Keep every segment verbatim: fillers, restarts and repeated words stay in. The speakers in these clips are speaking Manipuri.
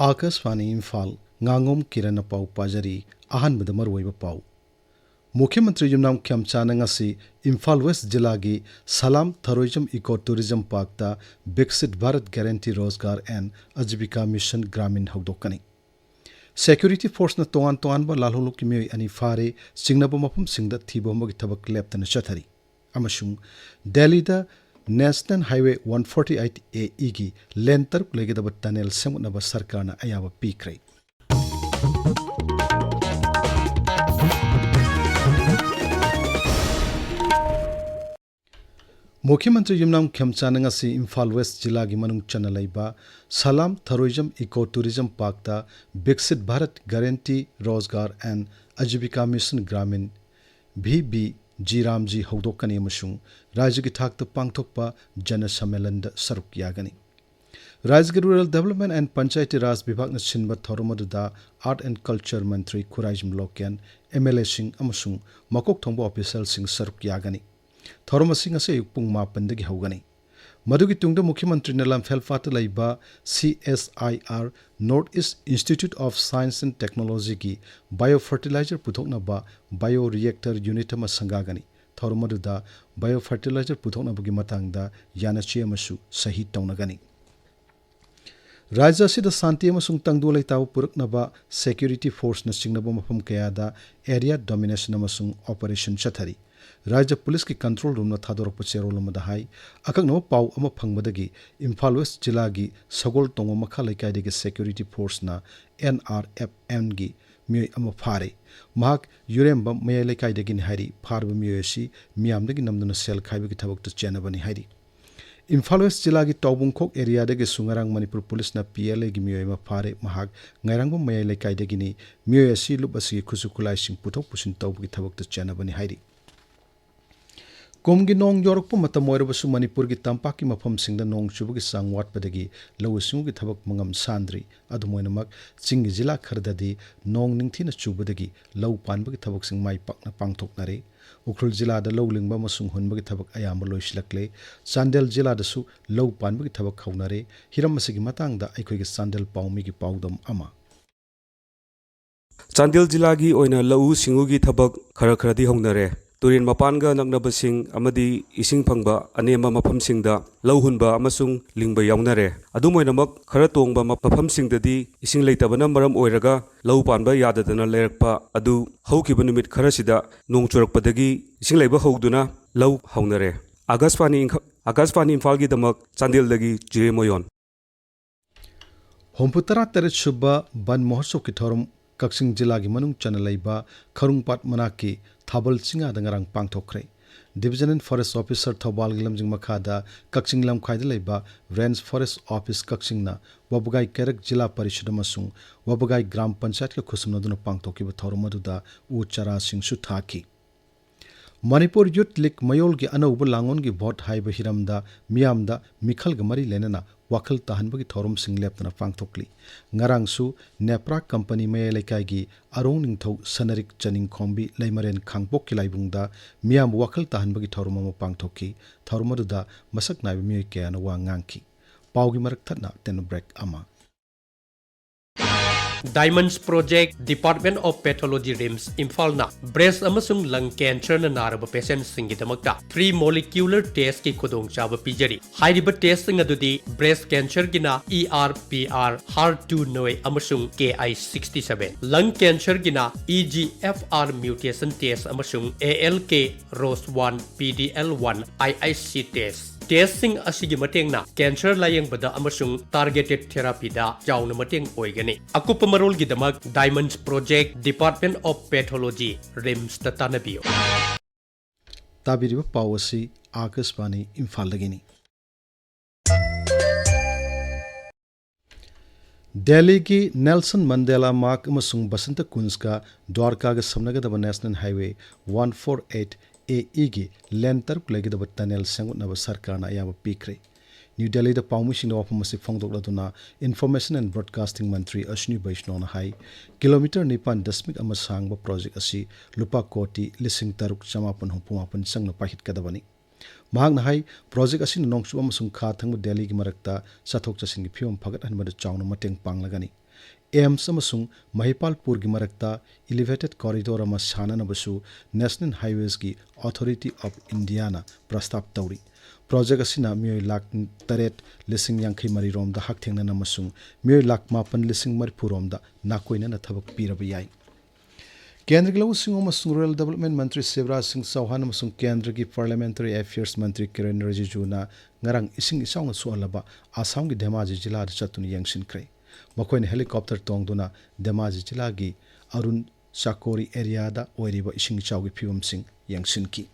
ꯑꯥꯀꯥꯁꯕꯥꯅꯤ ꯏꯝꯐꯥꯜ, ꯉꯥꯉꯣꯝ ꯀꯤꯔꯟꯅ ꯄꯥꯎ ꯄꯥꯖꯔꯤ꯫ ꯑꯍꯥꯟꯕꯗ ꯃꯔꯨꯑꯣꯏꯕ ꯄꯥꯎ꯫ ꯃꯨꯈ꯭ꯌ ꯃꯟꯇ꯭ꯔꯤ ꯌꯨꯝꯅꯥꯝ ꯈꯦꯝꯆꯥꯟꯅ ꯉꯁꯤ ꯏꯝꯐꯥꯜ ꯋꯦꯁ ꯖꯤꯂꯥꯒꯤ ꯁꯂꯥꯝ ꯊꯔꯣꯏꯖꯝ ꯏꯀꯣ ꯇꯨꯔꯤꯖꯝ ꯄꯥꯔꯛꯇ Viksit Bharat guarantee Rozgar and Ajeevika mission Gramin ꯍꯧꯗꯣꯛꯀꯅꯤ꯫ ꯁꯦꯀ꯭ꯌꯨꯔꯤꯇꯤ ꯐꯣꯔꯁꯅ ꯇꯣꯉꯥꯟ ꯇꯣꯉꯥꯟꯕ ꯂꯥꯜꯍꯧꯂꯨꯞꯀꯤ ꯃꯤꯑꯣꯏ ꯑꯅꯤ ꯐꯥꯔꯦ, ꯆꯤꯡꯅꯕ ꯃꯐꯝꯁꯤꯡꯗ ꯊꯤꯕ ꯍꯨꯝꯕꯒꯤ ꯊꯕꯛ ꯂꯦꯞꯇꯅ ꯆꯠꯊꯔꯤ꯫ ꯑꯃꯁꯨꯡ ꯗꯦꯜꯂꯤꯗ National Highway one forty eight A E ꯒꯤ ꯂꯦꯟ ꯇꯔꯨꯛ ꯂꯩꯒꯗꯕ ꯇꯅꯦꯜ ꯁꯦꯝꯒꯠꯅꯕ ꯁꯔꯀꯥꯔꯅ ꯑꯌꯥꯕ ꯄꯤꯈ꯭ꯔꯦ꯫ ꯃꯨꯈ꯭ꯌ ꯃꯟꯇ꯭ꯔꯤ ꯌꯨꯝꯅꯥꯝ ꯈꯦꯝꯆꯥꯟꯅ ꯉꯁꯤ ꯏꯝꯐꯥꯜ ꯋꯦꯁ ꯖꯤꯂꯥꯒꯤ ꯃꯅꯨꯡ ꯆꯟꯅ ꯂꯩꯕ ꯁꯂꯥꯝ ꯊꯔꯣꯏꯖꯝ ꯏꯀꯣ ꯇꯨꯔꯤꯖꯝ ꯄꯥꯔꯛꯇ Viksit Bharat guarantee Rozgar and Ajeevika mission Gramin, V B G RAM G ꯍꯧꯗꯣꯛꯀꯅꯤ ꯑꯃꯁꯨꯡ ꯔꯥꯖ꯭ꯌꯒꯤ ꯊꯥꯛꯇ ꯄꯥꯡꯊꯣꯛꯄ ꯖꯅ ꯁꯝꯃꯦꯂꯟꯗ ꯁꯔꯨꯛ ꯌꯥꯒꯅꯤ꯫ ꯔꯥꯖ꯭ꯌꯒꯤ Rural Development and Panchayati Raj ꯕꯤꯚꯥꯒꯅ ꯁꯤꯟꯕ ꯊꯧꯔꯝ ꯑꯗꯨꯗ Art and Culture Mantri Khuraijam local, M L ꯑꯦꯁꯤꯡ ꯑꯃꯁꯨꯡ ꯃꯀꯣꯛ ꯊꯣꯡꯕ ꯑꯣꯐꯤꯁꯤꯌꯦꯜꯁꯤꯡ ꯁꯔꯨꯛ ꯌꯥꯒꯅꯤ꯫ ꯊꯧꯔꯝ ꯑꯁꯤ ꯉꯁꯤ ꯑꯌꯨꯛ ꯄꯨꯡ ꯃꯥꯄꯟꯗꯒꯤ ꯍꯧꯒꯅꯤ꯫ ꯃꯗꯨꯒꯤ ꯇꯨꯡꯗ ꯃꯨꯈ꯭ꯌ ꯃꯟꯇ꯭ꯔꯤꯅ ꯂꯝꯐꯦꯜꯄꯥꯠꯇ ꯂꯩꯕ C S I R, North East Institute of Science and Technology ꯒꯤ bio fertilizer ꯄꯨꯊꯣꯛꯅꯕ bio reactor unit ꯑꯃ ꯁꯪꯒꯥꯒꯅꯤ꯫ ꯊꯧꯔꯝ ꯑꯗꯨꯗ bio fertilizer ꯄꯨꯊꯣꯛꯅꯕꯒꯤ ꯃꯇꯥꯡꯗ ꯌꯥꯅꯆꯦ ꯑꯃꯁꯨ ꯁꯍꯤ ꯇꯧꯅꯒꯅꯤ꯫ ꯔꯥꯖ꯭ꯌ ꯑꯁꯤꯗ ꯁꯥꯟꯇꯤ ꯑꯃꯁꯨꯡ ꯇꯪꯗꯨ ꯂꯩꯇꯥꯕ ꯄꯨꯔꯛꯅꯕ ꯁꯦꯀ꯭ꯌꯨꯔꯤꯇꯤ ꯐꯣꯔꯁꯅ ꯆꯤꯡꯅꯕ ꯃꯐꯝ ꯀꯌꯥꯗ area domination ꯑꯃꯁꯨꯡ operation ꯆꯠꯊꯔꯤ꯫ ꯔꯥꯖ꯭ꯌ ꯄꯨꯂꯤꯁꯀꯤ ꯀꯟꯇ꯭ꯔꯣꯜ ꯔꯨꯝꯅ ꯊꯥꯗꯣꯔꯛꯄ ꯆꯦꯔꯣꯜ ꯑꯃꯗ ꯍꯥꯏ, ꯑꯀꯛꯅꯕ ꯄꯥꯎ ꯑꯃ ꯐꯪꯕꯗꯒꯤ ꯏꯝꯐꯥꯜ ꯋꯦꯁ ꯖꯤꯂꯥꯒꯤ ꯁꯒꯣꯜ ꯇꯣꯡꯕ ꯃꯈꯥ ꯂꯩꯀꯥꯏꯗꯒꯤ security ꯐꯣꯔꯁꯅ N R F M ꯒꯤ ꯃꯤꯑꯣꯏ ꯑꯃ ꯐꯥꯔꯦ꯫ ꯃꯍꯥꯛ ꯌꯨꯔꯦꯝꯕꯝ ꯃꯌꯥꯏ ꯂꯩꯀꯥꯏꯗꯒꯤꯅꯤ ꯍꯥꯏꯔꯤ꯫ ꯐꯥꯔꯕ ꯃꯤꯑꯣꯏ ꯑꯁꯤ ꯃꯤꯌꯥꯝꯗꯒꯤ ꯅꯝꯗꯨꯅ ꯁꯦꯜ ꯈꯥꯏꯕꯒꯤ ꯊꯕꯛꯇ ꯆꯦꯟꯅꯕꯅꯤ ꯍꯥꯏꯔꯤ꯫ ꯏꯝꯐꯥꯜ ꯋꯦꯁ ꯖꯤꯂꯥꯒꯤ ꯇꯥꯎꯕꯨꯡꯈꯣꯛ areaꯗꯒꯤꯁꯨ ꯉꯔꯥꯡ ꯃꯅꯤꯄꯨꯔ ꯄꯨꯂꯤꯁꯅ P L Aꯒꯤ ꯃꯤꯑꯣꯏ ꯑꯃ ꯐꯥꯔꯦ꯫ ꯃꯍꯥꯛ ꯉꯥꯏꯔꯥꯡꯕꯝ ꯃꯌꯥꯏ ꯂꯩꯀꯥꯏꯗꯒꯤꯅꯤ꯫ ꯃꯤꯑꯣꯏ ꯑꯁꯤ ꯂꯨꯞ ꯑꯁꯤꯒꯤ ꯈꯨꯠꯁꯨ ꯈꯨꯠꯂꯥꯏꯁꯤꯡ ꯄꯨꯊꯣꯛ ꯄꯨꯁꯤꯟ ꯇꯧꯕꯒꯤ ꯊꯕꯛꯇ ꯆꯦꯟꯅꯕꯅꯤ ꯍꯥꯏꯔꯤ꯫ ꯀꯨꯝꯒꯤ ꯅꯣꯡ ꯌꯧꯔꯛꯄ ꯃꯇꯝ ꯑꯣꯏꯔꯕꯁꯨ ꯃꯅꯤꯄꯨꯔꯒꯤ ꯇꯝꯄꯥꯛꯀꯤ ꯃꯐꯝꯁꯤꯡꯗ ꯅꯣꯡ ꯆꯨꯕꯒꯤ ꯆꯥꯡ ꯋꯥꯠꯄꯗꯒꯤ ꯂꯧꯎ ꯁꯤꯡꯎꯒꯤ ꯊꯕꯛ ꯃꯉꯝ ꯁꯥꯟꯗ꯭ꯔꯤ꯫ ꯑꯗꯨꯝ ꯑꯣꯏꯅꯃꯛ, ꯆꯤꯡꯒꯤ ꯖꯤꯂꯥ ꯈꯔꯗꯗꯤ ꯅꯣꯡ ꯅꯤꯡꯊꯤꯅ ꯆꯨꯕꯗꯒꯤ ꯂꯧ ꯄꯥꯟꯕꯒꯤ ꯊꯕꯛꯁꯤꯡ ꯃꯥꯏ ꯄꯥꯛꯅ ꯄꯥꯡꯊꯣꯛꯅꯔꯦ꯫ ꯎꯈ꯭ꯔꯨꯜ ꯖꯤꯂꯥꯗ ꯂꯧ ꯂꯤꯡꯕ ꯑꯃꯁꯨꯡ ꯍꯨꯟꯕꯒꯤ ꯊꯕꯛ ꯑꯌꯥꯝꯕ ꯂꯣꯏꯁꯤꯜꯂꯛꯂꯦ꯫ ꯆꯥꯟꯗꯦꯜ ꯖꯤꯂꯥꯗꯁꯨ ꯂꯧ ꯄꯥꯟꯕꯒꯤ ꯊꯕꯛ ꯍꯧꯅꯔꯦ꯫ ꯍꯤꯔꯝ ꯑꯁꯤꯒꯤ ꯃꯇꯥꯡꯗ ꯑꯩꯈꯣꯏꯒꯤ ꯆꯥꯟꯗꯦꯜ ꯄꯥꯎꯃꯤꯒꯤ ꯄꯥꯎꯗꯝ ꯑꯃ꯫ ꯆꯥꯟꯗꯦꯜ ꯖꯤꯂꯥꯒꯤ ꯑꯣꯏꯅ ꯂꯧꯎ ꯁꯤꯡꯎꯒꯤ ꯊꯕꯛ ꯈꯔ ꯈꯔꯗꯤ ꯍꯧꯅꯔꯦ꯫ ꯇꯨꯔꯦꯟ ꯃꯄꯥꯟꯒ ꯅꯛꯅꯕꯁꯤꯡ ꯑꯃꯗꯤ ꯏꯁꯤꯡ ꯐꯪꯕ ꯑꯅꯦꯝꯕ ꯃꯐꯝꯁꯤꯡꯗ ꯂꯧ ꯍꯨꯟꯕ ꯑꯃꯁꯨꯡ ꯂꯤꯡꯕ ꯌꯥꯎꯅꯔꯦ꯫ ꯑꯗꯨꯝ ꯑꯣꯏꯅꯃꯛ, ꯈꯔ ꯇꯣꯡꯕ ꯃ-, ꯃꯐꯝꯁꯤꯡꯗꯗꯤ ꯏꯁꯤꯡ ꯂꯩꯇꯕꯅ ꯃꯔꯝ ꯑꯣꯏꯔꯒ ꯂꯧ ꯄꯥꯟꯕ ꯌꯥꯗꯗꯅ ꯂꯩꯔꯛꯄ ꯑꯗꯨ ꯍꯧꯈꯤꯕ ꯅꯨꯃꯤꯠ ꯈꯔꯁꯤꯗ ꯅꯣꯡ ꯆꯨꯔꯛꯄꯗꯒꯤ ꯏꯁꯤꯡ ꯂꯩꯕ ꯍꯧꯗꯨꯅ ꯂꯧ ꯍꯧꯅꯔꯦ꯫ ꯑꯥꯀꯥꯁꯕꯥꯅꯤ ꯏꯪꯈ-, ꯑꯥꯀꯥꯁꯕꯥꯅꯤ ꯏꯝꯐꯥꯜꯒꯤꯗꯃꯛ ꯆꯥꯟꯗꯦꯜꯗꯒꯤ ꯖꯤꯔꯦ ꯃꯣꯌꯣꯟ꯫ ꯍꯨꯝꯐꯨ ꯇꯔꯥ ꯇꯔꯦꯠ ꯁꯨꯕ ꯕꯟ ꯃꯍꯣꯠꯁꯕꯀꯤ ꯊꯧꯔꯝ ꯀꯛꯆꯤꯡ ꯖꯤꯂꯥꯒꯤ ꯃꯅꯨꯡ ꯆꯟꯅ ꯂꯩꯕ ꯈꯔꯨꯡꯄꯥꯠ ꯃꯅꯥꯛꯀꯤ ꯊꯥꯕꯜ ꯆꯤꯡꯌꯥꯗ ꯉꯔꯥꯡ ꯄꯥꯡꯊꯣꯛꯈ꯭ꯔꯦ꯫ Division and Forest Officer ꯊꯧꯕꯥꯜꯒꯤ ꯂꯝꯖꯤꯡ ꯃꯈꯥꯗ ꯀꯛꯆꯤꯡ ꯂꯝꯈꯥꯏꯗ ꯂꯩꯕ Range Forest Office ꯀꯛꯆꯤꯡꯅ ꯋꯥꯕꯒꯥꯏ ꯀꯩꯔꯛ ꯖꯤꯂꯥ ꯄꯔꯤꯁꯗ ꯑꯃꯁꯨꯡ ꯋꯥꯕꯒꯥꯏ ꯒ꯭ꯔꯥꯝ ꯄꯟꯆꯥꯌꯠꯀ ꯈꯨꯠꯁꯝꯅꯗꯨꯅ ꯄꯥꯡꯊꯣꯛꯈꯤꯕ ꯊꯧꯔꯝ ꯑꯗꯨꯗ ꯎ ꯆꯥꯔꯥꯁꯤꯡꯁꯨ ꯊꯥꯈꯤ꯫ ꯃꯅꯤꯄꯨꯔ ꯌꯨꯊ ꯂꯤꯒ ꯃꯌꯣꯜꯒꯤ ꯑꯅꯧꯕ ꯂꯥꯡꯑꯣꯟꯒꯤ ꯚꯣꯠ ꯍꯥꯏꯕ ꯍꯤꯔꯝꯗ ꯃꯤꯌꯥꯝꯗ ꯃꯤꯈꯜꯒ ꯃꯔꯤ ꯂꯩꯅꯅ ꯋꯥꯈꯜ ꯇꯥꯍꯟꯕꯒꯤ ꯊꯧꯔꯝꯁꯤꯡ ꯂꯦꯞꯇꯅ ꯄꯥꯡꯊꯣꯛꯂꯤ꯫ ꯉꯔꯥꯡꯁꯨ ꯅꯦꯄ꯭ꯔꯥ ꯀꯝꯄꯅꯤ ꯃꯌꯥꯏ ꯂꯩꯀꯥꯏꯒꯤ ꯑꯔꯣꯡ ꯅꯤꯡꯊꯧ ꯁꯅꯔꯤꯛ ꯆꯅꯤꯡꯈꯣꯝꯕꯤ ꯂꯩꯃꯔꯦꯟ ꯈꯥꯡꯄꯣꯛꯀꯤ ꯂꯥꯏꯕꯨꯡꯗ ꯃꯤꯌꯥꯝꯕꯨ ꯋꯥꯈꯜ ꯇꯥꯍꯟꯕꯒꯤ ꯊꯧꯔꯝ ꯑꯃ ꯄꯥꯡꯊꯣꯛꯈꯤ꯫ ꯊꯧꯔꯝ ꯑꯗꯨꯗ ꯃꯁꯛ ꯅꯥꯏꯕ ꯃꯤꯑꯣꯏ ꯀꯌꯥꯅ ꯋꯥ ꯉꯥꯡꯈꯤ꯫ ꯄꯥꯎꯒꯤ ꯃꯔꯛ ꯊꯠꯅ ꯇꯦꯟ ꯕ꯭ꯔꯦꯛ ꯑꯃ꯫ Diamonds Project, Department of Pathology, RIMS, ꯏꯝꯐꯥꯜꯅ breast ꯑꯃꯁꯨꯡ lung cancerꯅ ꯅꯥꯔꯕ patientꯁꯤꯡꯒꯤꯗꯃꯛꯇ free molecular testꯀꯤ ꯈꯨꯗꯣꯡꯆꯥꯕ ꯄꯤꯖꯔꯤ꯫ ꯍꯥꯏꯔꯤꯕ testꯁꯤꯡ ꯑꯗꯨꯗꯤ breast cancerꯒꯤꯅ E R P R, HER two neu ꯑꯃꯁꯨꯡ K I sixty seven, lung cancerꯒꯤꯅ E G F R mutation test ꯑꯃꯁꯨꯡ A L K ROS one, P D L one, I I C test꯫ Testꯁꯤꯡ ꯑꯁꯤꯒꯤ ꯃꯇꯦꯡꯅ cancer ꯂꯥꯌꯦꯡꯕꯗ ꯑꯃꯁꯨꯡ targeted therapyꯗ ꯆꯥꯎꯅ ꯃꯇꯦꯡ ꯑꯣꯏꯒꯅꯤ꯫ ꯑꯀꯨꯞꯄ ꯃꯔꯣꯜꯒꯤꯗꯃꯛ Diamonds Project, Department of Pathology, RIMSꯇ ꯇꯥꯟꯅꯕꯤꯌꯨ꯫ ꯇꯥꯕꯤꯔꯤꯕ ꯄꯥꯎ ꯑꯁꯤ ꯑꯥꯀꯥꯁꯕꯥꯅꯤ ꯏꯝꯐꯥꯜꯗꯒꯤꯅꯤ꯫ ꯗꯦꯜꯂꯤꯒꯤ ꯅꯦꯜꯁꯟ ꯃꯟꯗꯦꯂꯥ ꯃꯥꯔꯛ ꯑꯃꯁꯨꯡ Basanta ꯀꯨꯟꯖꯀ ꯗ꯭ꯋꯥꯔꯀꯥꯒ ꯁꯝꯅꯒꯗꯕ National Highway one four eight ꯑꯦ ꯏꯒꯤ ꯂꯦꯟ ꯇꯔꯨꯛ ꯂꯩꯒꯗꯕ ꯇꯅꯦꯜ ꯁꯦꯝꯒꯠꯅꯕ ꯁꯔꯀꯥꯔꯅ ꯑꯌꯥꯕ ꯄꯤꯈ꯭ꯔꯦ꯫ ꯅ꯭ꯌꯨ ꯗꯦꯜꯂꯤꯗ ꯄꯥꯎꯃꯤꯁꯤꯡꯗ ꯋꯥꯐꯝ ꯑꯁꯤ ꯐꯣꯡꯗꯣꯛꯂꯗꯨꯅ Information and Broadcasting Mantri Aswini ꯕꯩꯁꯅꯣꯅ high, kilometre ꯅꯤꯄꯥꯟ ꯗꯁꯃꯤꯛ ꯑꯃ ꯁꯥꯡꯕ ꯄ꯭ꯔꯣꯖꯦꯛ ꯑꯁꯤ ꯂꯨꯄꯥ ꯀꯣꯇꯤ ꯂꯤꯁꯤꯡ ꯇꯔꯨꯛ ꯆꯃꯥꯄꯟ ꯍꯨꯝꯐꯨ ꯃꯥꯄꯟ ꯆꯪꯅ ꯄꯥꯏꯈꯠꯀꯗꯕꯅꯤ꯫ ꯃꯍꯥꯛꯅ ꯍꯥꯏ, ꯄ꯭ꯔꯣꯖꯦꯛ ꯑꯁꯤꯅ ꯅꯣꯡꯆꯨꯞ ꯑꯃꯁꯨꯡ ꯈꯥ ꯊꯪꯕ ꯗꯦꯜꯂꯤꯒꯤ ꯃꯔꯛꯇ ꯆꯠꯊꯣꯛ ꯆꯠꯁꯤꯟꯒꯤ ꯐꯤꯕꯝ ꯐꯒꯠꯍꯟꯕꯗ ꯆꯥꯎꯅ ꯃꯇꯦꯡ ꯄꯥꯡꯂꯒꯅꯤ꯫ ꯑꯦꯝꯁ ꯑꯃꯁꯨꯡ ꯃꯍꯤꯄꯥꯜꯄꯨꯔꯒꯤ ꯃꯔꯛꯇ elevated corridor ꯑꯃ ꯁꯥꯅꯅꯕꯁꯨ National Highwaysꯀꯤ Authority of Indiaꯅ ꯄ꯭ꯔꯁꯇꯥꯞ ꯇꯧꯔꯤ꯫ ꯄ꯭ꯔꯣꯖꯦꯛ ꯑꯁꯤꯅ ꯃꯤꯑꯣꯏ ꯂꯥꯈ ꯇꯔꯦꯠ ꯂꯤꯁꯤꯡ ꯌꯥꯡꯈꯩ ꯃꯔꯤ ꯔꯣꯝꯗ ꯍꯛꯊꯦꯡꯅꯅ ꯑꯃꯁꯨꯡ ꯃꯤꯑꯣꯏ ꯂꯥꯈ ꯃꯥꯄꯟ ꯂꯤꯁꯤꯡ ꯃꯔꯤꯐꯨ ꯔꯣꯝꯗ ꯅꯥꯀꯣꯏꯅꯅ ꯊꯕꯛ ꯄꯤꯔꯕ ꯌꯥꯏ꯫ ꯀꯦꯟꯗ꯭ꯔꯒꯤ ꯂꯧꯎ ꯁꯤꯡꯎ ꯑꯃꯁꯨꯡ ꯔꯨꯔꯦꯜ ꯗꯤꯕꯦꯂꯞꯃꯦꯟ ꯃꯟꯇ꯭ꯔꯤ ꯁꯤꯕꯔꯥꯖ ꯁꯤꯡ ꯆꯧꯍꯥꯟ ꯑꯃꯁꯨꯡ ꯀꯦꯟꯗ꯭ꯔꯒꯤ ꯄꯥꯔꯂꯤꯌꯥꯃꯦꯟꯇꯔꯤ ꯑꯦꯐꯤꯌꯔꯁ ꯃꯟꯇ꯭ꯔꯤ ꯀꯤꯔꯦꯟ ꯔꯤꯖꯤꯖꯨꯅ ꯉꯔꯥꯡ ꯏꯁꯤꯡ ꯏꯆꯥꯎꯅ ꯁꯣꯛꯍꯜꯂꯕ ꯑꯁꯥꯝꯒꯤ ꯙꯦꯃꯥꯖꯤ ꯖꯤꯂꯥꯗ ꯆꯠꯇꯨꯅ ꯌꯦꯡꯁꯤꯟꯈ꯭ꯔꯦ꯫ ꯃꯈꯣꯏꯅ ꯍꯦꯂꯤꯀꯣꯞꯇꯔ ꯇꯣꯡꯗꯨꯅ ꯙꯦꯃꯥꯖꯤ ꯖꯤꯂꯥꯒꯤ ꯑꯔꯨꯟ ꯆꯥꯀꯣꯔꯤ ꯑꯦꯔꯤꯌꯥꯗ ꯑꯣꯏꯔꯤꯕ ꯏꯁꯤꯡ ꯏꯆꯥꯎꯒꯤ ꯐꯤꯕꯝꯁꯤꯡ ꯌꯦꯡꯁꯤꯟꯈꯤ꯫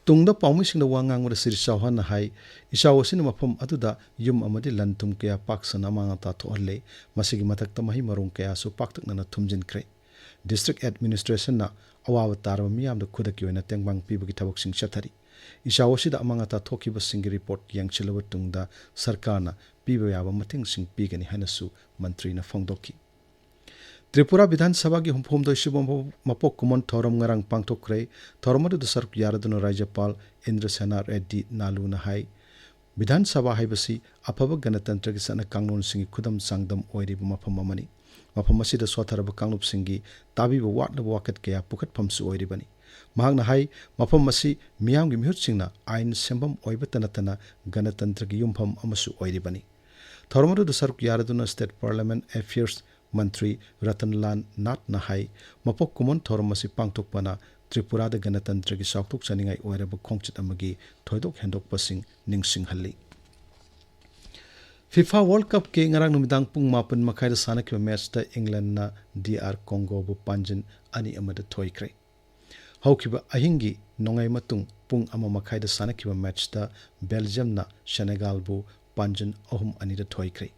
ꯇꯨꯡꯗ ꯄꯥꯎꯃꯤꯁꯤꯡꯗ ꯋꯥ ꯉꯥꯡꯕꯗ ꯁ꯭ꯔꯤ ꯆꯧꯍꯥꯟꯅ ꯍꯥꯏ, ꯏꯆꯥꯎ ꯑꯁꯤꯅ ꯃꯐꯝ ꯑꯗꯨꯗ ꯌꯨꯝ ꯑꯃꯗꯤ ꯂꯟ ꯊꯨꯝ ꯀꯌꯥ ꯄꯥꯛ ꯁꯟꯅ ꯑꯃꯥꯡ ꯑꯇꯥ ꯊꯣꯛꯍꯜꯂꯦ꯫ ꯃꯁꯤꯒꯤ ꯃꯊꯛꯇ ꯃꯍꯩ ꯃꯔꯣꯡ ꯀꯌꯥꯁꯨ ꯄꯥꯛꯇꯛꯅꯅ ꯊꯨꯝꯖꯤꯟꯈ꯭ꯔꯦ꯫ ꯗꯤꯁꯇ꯭ꯔꯤꯛ ꯑꯦꯗꯃꯤꯅꯤꯁꯇ꯭ꯔꯦꯁꯟꯅ ꯑꯋꯥꯕ ꯇꯥꯔꯕ ꯃꯤꯌꯥꯝꯗ ꯈꯨꯗꯛꯀꯤ ꯑꯣꯏꯅ ꯇꯦꯡꯕꯥꯡ ꯄꯤꯕꯒꯤ ꯊꯕꯛꯁꯤꯡ ꯆꯠꯊꯔꯤ꯫ ꯏꯆꯥꯎ ꯑꯁꯤꯗ ꯑꯃꯥꯡ ꯑꯇꯥ ꯊꯣꯛꯈꯤꯕꯁꯤꯡꯒꯤ ꯔꯤꯄꯣꯔꯠ ꯌꯦꯡꯁꯤꯜꯂꯕ ꯇꯨꯡꯗ ꯁꯔꯀꯥꯔꯅ ꯄꯤꯕ ꯌꯥꯕ ꯃꯇꯦꯡꯁꯤꯡ ꯄꯤꯒꯅꯤ ꯍꯥꯏꯅꯁꯨ ꯃꯟꯇ꯭ꯔꯤꯅ ꯐꯣꯡꯗꯣꯛꯈꯤ꯫ ꯇ꯭ꯔꯤꯄꯨꯔꯥ ꯕꯤꯙꯥꯟ ꯁꯚꯥꯒꯤ ꯍꯨꯝꯐꯨꯍꯨꯝꯗꯣꯏ ꯁꯨꯕ ꯃꯄꯣꯛ ꯀꯨꯝꯑꯣꯟ ꯊꯧꯔꯝ ꯉꯔꯥꯡ ꯄꯥꯡꯊꯣꯛꯈ꯭ꯔꯦ꯫ ꯊꯧꯔꯝ ꯑꯗꯨꯗ ꯁꯔꯨꯛ ꯌꯥꯔꯗꯨꯅ ꯔꯥꯖ꯭ꯌꯄꯥꯜ ꯏꯟꯗ꯭ꯔꯁꯦꯅꯥ ꯔꯦꯗ꯭ꯗꯤ ꯅꯥꯂꯨꯅ ꯍꯥꯏ, ꯕꯤꯙꯥꯟ ꯁꯚꯥ ꯍꯥꯏꯕꯁꯤ ꯑꯐꯕ ꯒꯅꯇꯟꯇ꯭ꯔꯒꯤ ꯆꯠꯅ ꯀꯥꯡꯂꯣꯟꯁꯤꯡꯒꯤ ꯈꯨꯗꯝ ꯆꯥꯡꯗꯝ ꯑꯣꯏꯔꯤꯕ ꯃꯐꯝ ꯑꯃꯅꯤ꯫ ꯃꯐꯝ ꯑꯁꯤꯗ ꯁꯣꯠꯊꯔꯕ ꯀꯥꯡꯂꯨꯞꯁꯤꯡꯒꯤ ꯇꯥꯕꯤꯕ ꯋꯥꯠꯂꯕ ꯋꯥꯀꯠ ꯀꯌꯥ ꯄꯨꯈꯠꯐꯝꯁꯨ ꯑꯣꯏꯔꯤꯕꯅꯤ꯫ ꯃꯍꯥꯛꯅ ꯍꯥꯏ, ꯃꯐꯝ ꯑꯁꯤ ꯃꯤꯌꯥꯝꯒꯤ ꯃꯤꯍꯨꯠꯁꯤꯡꯅ ꯑꯥꯏꯟ ꯁꯦꯝꯐꯝ ꯑꯣꯏꯕꯇ ꯅꯠꯇꯅ ꯒꯅꯇꯟꯇ꯭ꯔꯒꯤ ꯌꯨꯝꯐꯝ ꯑꯃꯁꯨ ꯑꯣꯏꯔꯤꯕꯅꯤ꯫ ꯊꯧꯔꯝ ꯑꯗꯨꯗ ꯁꯔꯨꯛ ꯌꯥꯔꯗꯨꯅ ꯁ꯭ꯇꯦꯠ ꯄꯥꯔꯂꯤꯌꯥꯃꯦꯟ ꯑꯦꯐꯤꯌꯔꯁ ꯃꯟꯇ꯭ꯔꯤ ꯔꯇꯟꯂꯥꯜ ꯅꯥꯊꯅ ꯍꯥꯏ, ꯃꯄꯣꯛ ꯀꯨꯝꯑꯣꯟ ꯊꯧꯔꯝ ꯑꯁꯤ ꯄꯥꯡꯊꯣꯛꯄꯅ ꯇ꯭ꯔꯤꯄꯨꯔꯥꯗ ꯒꯅꯇꯟꯇ꯭ꯔꯒꯤ ꯆꯥꯎꯊꯣꯛꯆꯅꯤꯡꯉꯥꯏ ꯑꯣꯏꯔꯕ ꯈꯣꯡꯆꯠ ꯑꯃꯒꯤ ꯊꯣꯏꯗꯣꯛ ꯍꯦꯟꯗꯣꯛꯄꯁꯤꯡ ꯅꯤꯡꯁꯤꯡꯍꯜꯂꯤ꯫ ꯐꯤꯐꯥ ꯋꯥꯔꯜ ꯀꯞꯀꯤ ꯉꯔꯥꯡ ꯅꯨꯃꯤꯗꯥꯡ ꯄꯨꯡ ꯃꯥꯄꯟ ꯃꯈꯥꯏꯗ ꯁꯥꯟꯅꯈꯤꯕ ꯃꯦꯠꯆꯇ ꯏꯪꯂꯦꯟꯅ ꯗꯤ ꯑꯥꯔ ꯀꯣꯡꯒꯣꯕꯨ ꯄꯥꯟꯖꯤꯟ ꯑꯅꯤ ꯑꯃꯗ ꯊꯣꯏꯈ꯭ꯔꯦ꯫ ꯍꯧꯈꯤꯕ ꯑꯍꯤꯡꯒꯤ ꯅꯣꯡꯌꯥꯏ ꯃꯇꯨꯡ ꯄꯨꯡ ꯑꯃ ꯃꯈꯥꯏꯗ ꯁꯥꯟꯅꯈꯤꯕ ꯃꯦꯠꯆꯇ ꯕꯦꯜꯖꯤꯌꯝꯅ ꯁꯦꯅꯦꯒꯥꯜꯕꯨ ꯄꯥꯟꯖꯤꯟ ꯑꯍꯨꯝ ꯑꯅꯤꯗ ꯊꯣꯏꯈ꯭ꯔꯦ꯫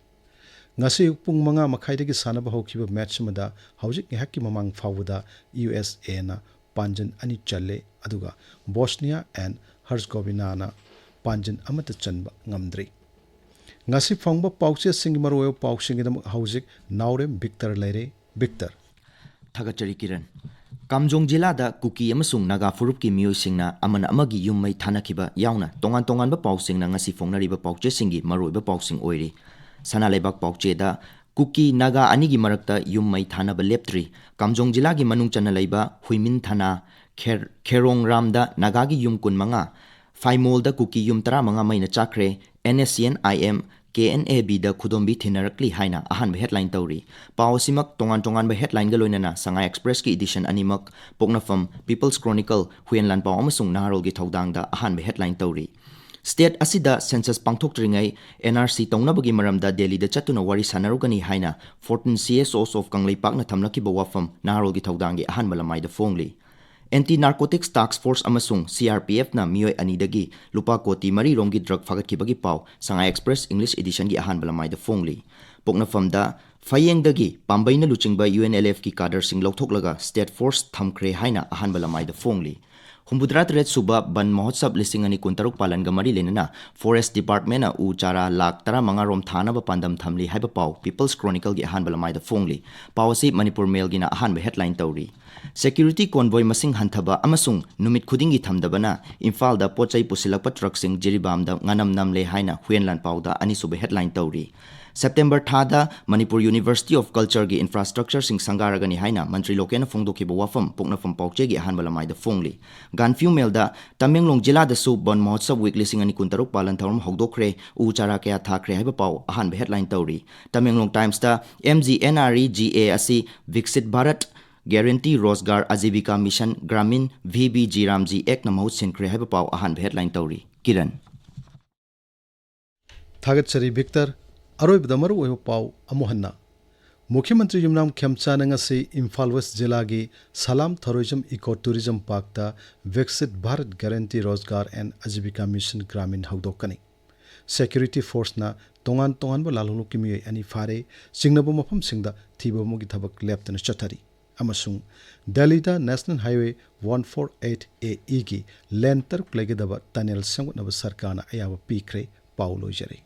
ꯉꯁꯤ ꯑꯌꯨꯛ ꯄꯨꯡ ꯃꯉꯥ ꯃꯈꯥꯏꯗꯒꯤ ꯁꯥꯟꯅꯕ ꯍꯧꯈꯤꯕ ꯃꯦꯠꯆ ꯑꯃꯗ ꯍꯧꯖꯤꯛ ꯉꯥꯏꯍꯥꯛꯀꯤ ꯃꯃꯥꯡ ꯐꯥꯎꯕꯗ ꯌꯨ ꯑꯦꯁ ꯑꯦꯅ ꯄꯥꯟꯖꯟ ꯑꯅꯤ ꯆꯜꯂꯦ, ꯑꯗꯨꯒ Bosnia and Herzegovinaꯅ ꯄꯥꯟꯖꯟ ꯑꯃꯠꯇ ꯆꯟꯕ ꯉꯝꯗ꯭ꯔꯤ꯫ ꯉꯁꯤ ꯐꯪꯕ ꯄꯥꯎꯆꯦꯁꯤꯡꯒꯤ ꯃꯔꯨꯑꯣꯏꯕ ꯄꯥꯎꯁꯤꯡꯒꯤꯗꯃꯛ ꯍꯧꯖꯤꯛ ꯅꯥꯎꯔꯦꯝ ꯕꯤꯛꯇꯔ ꯂꯩꯔꯦ꯫ ꯕꯤꯛꯇꯔ꯫ ꯊꯥꯒꯠꯆꯔꯤ ꯀꯤꯔꯟ꯫ ꯀꯥꯝꯖꯣꯡ ꯖꯤꯂꯥꯗ ꯀꯨꯀꯤ ꯑꯃꯁꯨꯡ ꯅꯥꯒꯥ ꯐꯨꯔꯨꯞꯀꯤ ꯃꯤꯑꯣꯏꯁꯤꯡꯅ ꯑꯃꯅ ꯑꯃꯒꯤ ꯌꯨꯝ ꯃꯩ ꯊꯥꯅꯈꯤꯕ ꯌꯥꯎꯅ ꯇꯣꯉꯥꯟ ꯇꯣꯉꯥꯟꯕ ꯄꯥꯎꯁꯤꯡꯅ ꯉꯁꯤ ꯐꯣꯡꯅꯔꯤꯕ ꯄꯥꯎꯆꯦꯁꯤꯡꯒꯤ ꯃꯔꯨꯑꯣꯏꯕ ꯄꯥꯎꯁꯤꯡ ꯑꯣꯏꯔꯤ꯫ ꯁꯅꯥ ꯂꯩꯕꯥꯛ ꯄꯥꯎꯆꯦꯗ ꯀꯨꯀꯤ ꯅꯥꯒꯥ ꯑꯅꯤꯒꯤ ꯃꯔꯛꯇ ꯌꯨꯝ ꯃꯩ ꯊꯥꯅꯕ ꯂꯦꯞꯇ꯭ꯔꯤ꯫ ꯀꯥꯝꯖꯣꯡ ꯖꯤꯂꯥꯒꯤ ꯃꯅꯨꯡ ꯆꯟꯅ ꯂꯩꯕ ꯍꯨꯏꯃꯤꯟ ꯊꯥꯅꯥ, ꯈꯦꯔ-, ꯈꯦꯔꯣꯡꯔꯥꯝꯗ ꯅꯥꯒꯥꯒꯤ ꯌꯨꯝ ꯀꯨꯟꯃꯉꯥ, ꯐꯥꯏꯃꯣꯜꯗ ꯀꯨꯀꯤ ꯌꯨꯝ ꯇꯔꯥꯃꯉꯥ ꯃꯩꯅ ꯆꯥꯛꯈ꯭ꯔꯦ, NSCN-IM, KNA-Bꯗ ꯈꯨꯗꯣꯝꯕꯤ ꯊꯤꯅꯔꯛꯂꯤ ꯍꯥꯏꯅ ꯑꯍꯥꯟꯕ headline ꯇꯧꯔꯤ꯫ ꯄꯥꯎ ꯑꯁꯤꯃꯛ ꯇꯣꯉꯥꯟ ꯇꯣꯉꯥꯟꯕ headlineꯒ ꯂꯣꯏꯅꯅ ꯁꯉꯥꯏ Expressꯀꯤ edition ꯑꯅꯤꯃꯛ, ꯄꯣꯛꯅꯐꯝ, People's Chronicle, ꯍꯨꯏꯌꯦꯟ ꯂꯥꯟꯄꯥꯎ ꯑꯃꯁꯨꯡ ꯅꯍꯥꯔꯣꯜꯒꯤ ꯊꯧꯗꯥꯡꯗ ꯑꯍꯥꯟꯕ headline ꯇꯧꯔꯤ꯫ State ꯑꯁꯤꯗ census ꯄꯥꯡꯊꯣꯛꯇ꯭ꯔꯤꯉꯩ NRC ꯇꯧꯅꯕꯒꯤ ꯃꯔꯝꯗ ꯗꯦꯜꯂꯤꯗ ꯆꯠꯇꯨꯅ ꯋꯥꯔꯤ ꯁꯥꯟꯅꯔꯨꯒꯅꯤ ꯍꯥꯏꯅ fourteen CSOs of ꯀꯪꯂꯩꯄꯥꯛꯅ ꯊꯝꯂꯛꯈꯤꯕ ꯋꯥꯐꯝ ꯅꯍꯥꯔꯣꯜꯒꯤ ꯊꯧꯗꯥꯡꯒꯤ ꯑꯍꯥꯟꯕ ꯂꯃꯥꯏꯗ ꯐꯣꯡꯂꯤ꯫ Anti Narcotics Task Force ꯑꯃꯁꯨꯡ CRPFꯅ ꯃꯤꯑꯣꯏ ꯑꯅꯤꯗꯒꯤ ꯂꯨꯄꯥ ꯀꯣꯇꯤ ꯃꯔꯤ ꯔꯣꯝꯒꯤ drug ꯐꯥꯒꯠꯈꯤꯕꯒꯤ ꯄꯥꯎ ꯁꯉꯥꯏ Express English editionꯒꯤ ꯑꯍꯥꯟꯕ ꯂꯃꯥꯏꯗ ꯐꯣꯡꯂꯤ꯫ ꯄꯣꯛꯅꯐꯝꯗ ꯐꯌꯦꯡꯗꯒꯤ ꯄꯥꯝꯕꯩꯅ ꯂꯨꯆꯤꯡꯕ UNLFꯀꯤ cadreꯁꯤꯡ ꯂꯧꯊꯣꯛꯂꯒ state force ꯊꯝꯈ꯭ꯔꯦ ꯍꯥꯏꯅ ꯑꯍꯥꯟꯕ ꯂꯃꯥꯏꯗ ꯐꯣꯡꯂꯤ꯫ ꯍꯨꯝꯐꯨꯇꯔꯥ ꯇꯔꯦꯠ ꯁꯨꯕ ꯕꯟ ꯃꯍꯣꯠꯁꯕ ꯂꯤꯁꯤꯡ ꯑꯅꯤ ꯀꯨꯟꯇꯔꯨꯛ ꯄꯥꯂꯟꯒ ꯃꯔꯤ ꯂꯩꯅꯅ Forest Departmentꯅ ꯎ ꯆꯥꯔꯥ ꯂꯥꯈ ꯇꯔꯥꯃꯉꯥ ꯔꯣꯝ ꯊꯥꯅꯕ ꯄꯥꯟꯗꯝ ꯊꯝꯂꯤ ꯍꯥꯏꯕ ꯄꯥꯎ People's Chronicleꯒꯤ ꯑꯍꯥꯟꯕ ꯂꯃꯥꯏꯗ ꯐꯣꯡꯂꯤ꯫ ꯄꯥꯎ ꯑꯁꯤ ꯃꯅꯤꯄꯨꯔ Mailꯒꯤꯅ ꯑꯍꯥꯟꯕ headline ꯇꯧꯔꯤ꯫ Security convoy ꯃꯁꯤꯡ ꯍꯟꯊꯕ ꯑꯃꯁꯨꯡ ꯅꯨꯃꯤꯠ ꯈꯨꯗꯤꯡꯒꯤ ꯊꯝꯗꯕꯅ ꯏꯝꯐꯥꯜꯗ ꯄꯣꯠ ꯆꯩ ꯄꯨꯁꯤꯜꯂꯛꯄ truckꯁꯤꯡ ꯖꯤꯔꯤꯕꯥꯝꯗ ꯉꯅꯝ ꯅꯝꯂꯦ ꯍꯥꯏꯅ ꯍꯨꯏꯌꯦꯟ ꯂꯥꯟꯄꯥꯎꯗ ꯑꯅꯤꯁꯨꯕ headline ꯇꯧꯔꯤ꯫ September ꯊꯥꯗ ꯃꯅꯤꯄꯨꯔ University of Cultureꯒꯤ infrastructureꯁꯤꯡ ꯁꯪꯒꯥꯔꯒꯅꯤ ꯍꯥꯏꯅ ꯃꯟꯇ꯭ꯔꯤ ꯂꯣꯀꯦꯟꯅ ꯐꯣꯡꯗꯣꯛꯈꯤꯕ ꯋꯥꯐꯝ ꯄꯣꯛꯅꯐꯝ ꯄꯥꯎꯆꯦꯒꯤ ꯑꯍꯥꯟꯕ ꯂꯃꯥꯏꯗ ꯐꯣꯡꯂꯤ꯫ ꯒꯥꯟꯐ꯭ꯌꯨ Mailꯗ ꯇꯃꯦꯡꯂꯣꯡ ꯖꯤꯂꯥꯗꯁꯨ ꯕꯟ ꯃꯍꯣꯠꯁꯕ week ꯂꯤꯁꯤꯡ ꯑꯅꯤ ꯀꯨꯟꯇꯔꯨꯛ ꯄꯥꯂꯟ ꯊꯧꯔꯝ ꯍꯧꯗꯣꯛꯈ꯭ꯔꯦ, ꯎ ꯆꯥꯔꯥ ꯀꯌꯥ ꯊꯥꯈ꯭ꯔꯦ ꯍꯥꯏꯕ ꯄꯥꯎ ꯑꯍꯥꯟꯕ headline ꯇꯧꯔꯤ꯫ ꯇꯃꯦꯡꯂꯣꯡ Timesꯇ MGNREGA ꯑꯁꯤ Viksit Bharat Guarantee Rozgar Ajeevika Mission Gramin VBG Ramji Actꯅ ꯃꯍꯨꯠ ꯁꯤꯟꯈ꯭ꯔꯦ ꯍꯥꯏꯕ ꯄꯥꯎ ꯑꯍꯥꯟꯕ headline ꯇꯧꯔꯤ꯫ ꯀꯤꯔꯟ꯫ ꯊꯥꯒꯠꯆꯔꯤ ꯕꯤꯛꯇꯔ꯫ ꯑꯔꯣꯏꯕꯗ ꯃꯔꯨꯑꯣꯏꯕ ꯄꯥꯎ ꯑꯃꯨꯛ ꯍꯟꯅ꯫ ꯃꯨꯈ꯭ꯌ ꯃꯟꯇ꯭ꯔꯤ ꯌꯨꯝꯅꯥꯝ ꯈꯦꯝꯆꯥꯟꯅ ꯉꯁꯤ ꯏꯝꯐꯥꯜ West ꯖꯤꯂꯥꯒꯤ ꯁꯂꯥꯝ ꯊꯧꯔꯣꯏꯖꯝ Eco Tourism Parkꯇ Viksit Bharat Guarantee Rozgar and Ajeevika Mission Gramin ꯍꯧꯗꯣꯛꯀꯅꯤ꯫ Security forceꯅ ꯇꯣꯉꯥꯟ ꯇꯣꯉꯥꯟꯕ ꯂꯥꯜꯍꯧꯂꯨꯞꯀꯤ ꯃꯤꯑꯣꯏ ꯑꯅꯤ ꯐꯥꯔꯦ꯫ ꯆꯤꯡꯅꯕ ꯃꯐꯝꯁꯤꯡꯗ ꯊꯤꯕ ꯑꯃꯒꯤ ꯊꯕꯛ ꯂꯦꯞꯇꯅ ꯆꯠꯊꯔꯤ꯫ ꯑꯃꯁꯨꯡ ꯗꯦꯜꯂꯤꯗ National Highway one four eight A E ꯒꯤ ꯂꯦꯟ ꯇꯔꯨꯛ ꯂꯩꯒꯗꯕ ꯇꯅꯦꯜ ꯁꯦꯝꯒꯠꯅꯕ ꯁꯔꯀꯥꯔꯅ ꯑꯌꯥꯕ ꯄꯤꯈ꯭ꯔꯦ꯫ ꯄꯥꯎ ꯂꯣꯏꯖꯔꯦ꯫